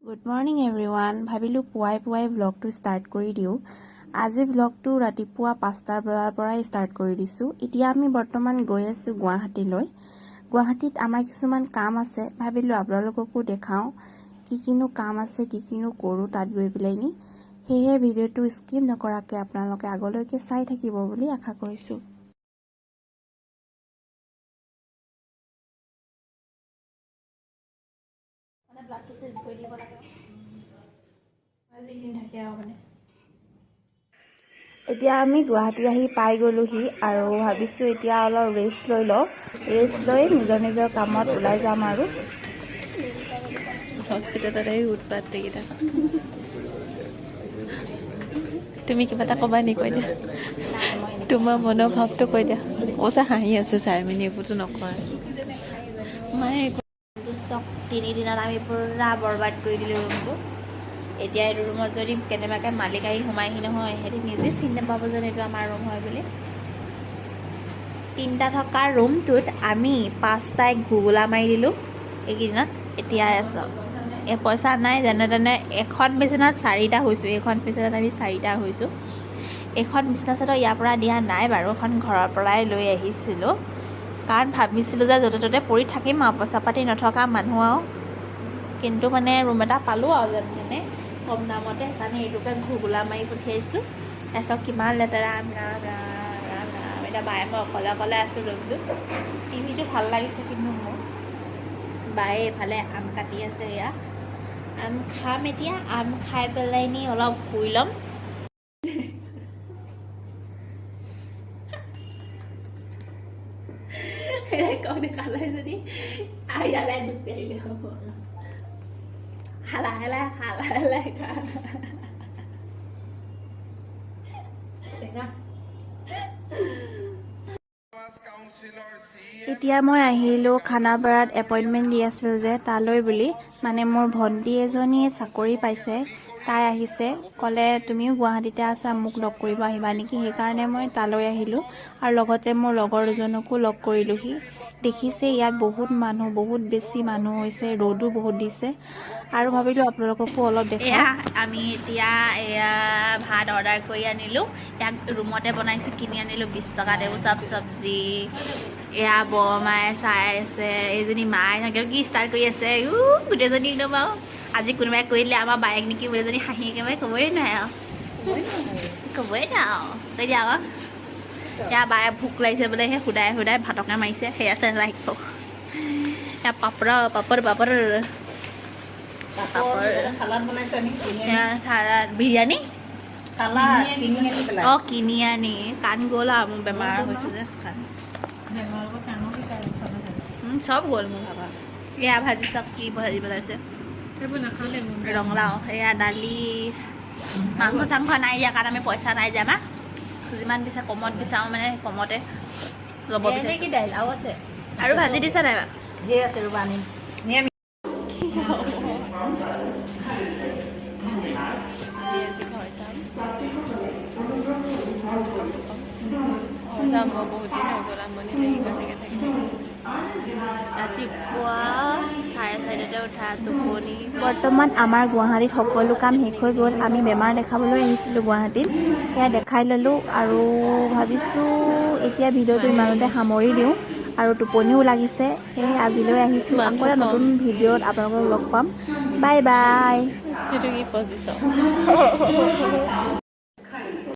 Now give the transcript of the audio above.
Good morning everyone. ভাবিলোঁ পুৱাই পুৱাই ভ্লগটো ষ্টাৰ্ট কৰি দিওঁ। আজি ভ্লগটো ৰাতিপুৱা 5টা বজাৰ পৰাই ষ্টাৰ্ট কৰি দিছোঁ। এতিয়া আমি বৰ্তমান গৈ আছোঁ গুৱাহাটীলৈ। গুৱাহাটীত আমাৰ কিছুমান কাম আছে। ভাবিলোঁ আপোনালোককো দেখাওঁ কি কিনো কাম আছে, কি কিনো কৰোঁ তাত গৈ পেলাই নি। সেয়েহে ভিডিঅ'টো স্কিপ নকৰাকৈ আপোনালোকে আগলৈকে চাই থাকিব বুলি আশা কৰিছোঁ। মানে ব্লাডটো চেঞ্জ কৰি দিব লাগে যিখিনি থাকে আৰু মানে। এতিয়া আমি গুৱাহাটী আহি পাই গ'লোহি আৰু ভাবিছোঁ এতিয়া অলপ ৰেষ্ট লৈ লওঁ। ৰেষ্ট লৈ নিজৰ নিজৰ কামত ওলাই যাম আৰু। হস্পিটেলত আহি উৎপাত এইকেইটা। তুমি কিবা এটা ক'বা নি? কৈ দিয়া, তোমাৰ মনৰ ভাৱটো কৈ দিয়া। অ' হাঁহি আছে চাই মেলি, একোতো নকয় মায়ে একো। চক 3 দিনত আমি পূৰা বৰবাদ কৰি দিলোঁ ৰুমটো। এতিয়া এইটো ৰুমত যদি কেনেবাকৈ মালিক আহি সোমাইহি নহয়, সিহঁতি নিজে চিনি নাপাব যেন এইটো আমাৰ ৰুম হয় বুলি। তিনিটা থকা ৰুমটোত আমি পাঁচটাই ঘুগুলা মাৰি দিলোঁ এইকেইদিনত। এতিয়া চাওক, এই পইচা নাই, যেনে তেনে এখন বিচনাত চাৰিটা হৈছোঁ। এইখন বিচনাত আমি চাৰিটা হৈছোঁ। এইখন বিচনা চাদৰ ইয়াৰ পৰা দিয়া নাই বাৰু, এখন ঘৰৰ পৰাই লৈ আহিছিলোঁ। কাৰণ ভাবিছিলোঁ যে য'তে ত'তে পৰি থাকিম আৰু, পইচা পাতি নথকা মানুহ আৰু। কিন্তু মানে ৰুম এটা পালোঁ আৰু যেনে তেনে কম দামতে, সেইকাৰণে এইটোকে ঘুগুলা মাৰি পঠিয়াইছোঁ। তাৰপিছত কিমান লেতেৰা, ৰাম ৰাম ৰাম ৰাম। এতিয়া বায়ে মই অকলে অকলে আছোঁ ৰুমটোত। টিভিটো ভাল লাগিছে কিন্তু মোৰ। বায়ে এইফালে আম কাটি আছে। এয়া আম খাম এতিয়া। আম খাই পেলাই নি অলপ শুই ল'ম। যদি ইয়ালৈ গুচি আহিলে হ'ব। লাহে লাহে খা, লাহে লাহে খা। এতিয়া মই আহিলোঁ খানাপাৰাত এপইণ্টমেণ্ট দি আছিল যে তালৈ বুলি। মানে মোৰ ভণ্টি এজনীয়ে চাকৰি পাইছে, তাই আহিছে। ক'লে তুমিও গুৱাহাটীতে আছা, মোক লগ কৰিব আহিবা নেকি? সেইকাৰণে মই তালৈ আহিলোঁ আৰু লগতে মোৰ লগৰ দুজনকো লগ কৰিলোঁহি। দেখিছে, ইয়াত বহুত মানুহ, বহুত বেছি মানুহ হৈছে, ৰ'দো বহুত দিছে আৰু ভাবিলোঁ আপোনালোককো অলপ এয়া দেখাওঁ। আমি এতিয়া এয়া ভাত অৰ্ডাৰ কৰি আনিলোঁ। ইয়াক ৰুমতে বনাইছোঁ, কিনি আনিলোঁ 20 টকাত এইবোৰ চব চব্জি। এয়া বৰমাই চাই আছে, এইজনী মায়ে এনেকৈ কি ষ্টাৰ্ট কৰি আছে। গোটেইজনী একদম আৰু আজি কোনোবাই কৰি দিলে আমাৰ বায়েক নেকি বুলি এজনী হাঁহি একেবাৰে ক'বই নোৱাৰে আৰু, ক'বই নোৱাৰে আৰু। কৈ দিয়া আকৌ। এয়া বায়ে ভোক লাগিছে বোলে, সেই সুদাই সুদাই ভাতকে মাৰিছে। সেয়া আছে লাইক। এয়া পাপৰ পাপৰ পাপৰ পাপৰ। চালাড বনাইছো আমি কিনি আনি। এয়া চালাড, বিৰিয়ানী। চালাড কিনি আনি পেলাই। অ, কিনি আনি। কাণ গ'ল আৰু, মোৰ বেমাৰ হৈছে যে কাণ। চব গ'ল মোৰ ভাবা। এয়া ভাজি চাওক, কি ভাজি পেলাইছে, ৰঙালাও। এয়া দালি, মাংস চাংস নাই দিয়া, কাৰণ আমি পইচা নাই যে। আমাক যিমান বিচাৰে কমত বিচাৰোঁ, মানে কমতে ল'ব বিচাৰিছোঁ। দাইল আৰু আছে। আৰু ভাজি দিছা নাই বা? ধেৰ আছে, ৰ'বা আনিম। নিৰামিষ। আজি ঘৰ যাম, ঘৰ যাম মই। বহুত দিন হৈ গ'ল, আমনি লাগি গৈছেগৈ থাকি থাকি। ৰাতিপুৱা 4:30তে উঠা, টোপনি। বৰ্তমান আমাৰ গুৱাহাটীত সকলো কাম শেষ হৈ গ'ল। আমি বেমাৰ দেখাবলৈ আহিছিলোঁ গুৱাহাটীত, সেয়া দেখাই ল'লোঁ আৰু ভাবিছোঁ এতিয়া ভিডিঅ'টো ইমানতে সামৰি দিওঁ আৰু টোপনিও লাগিছে। সেয়েহে আজিলৈ আহিছোঁ। আকৌ এটা নতুন ভিডিঅ'ত আপোনালোকক লগ পাম। Bye bye. সেইটো কি পজ দিছ?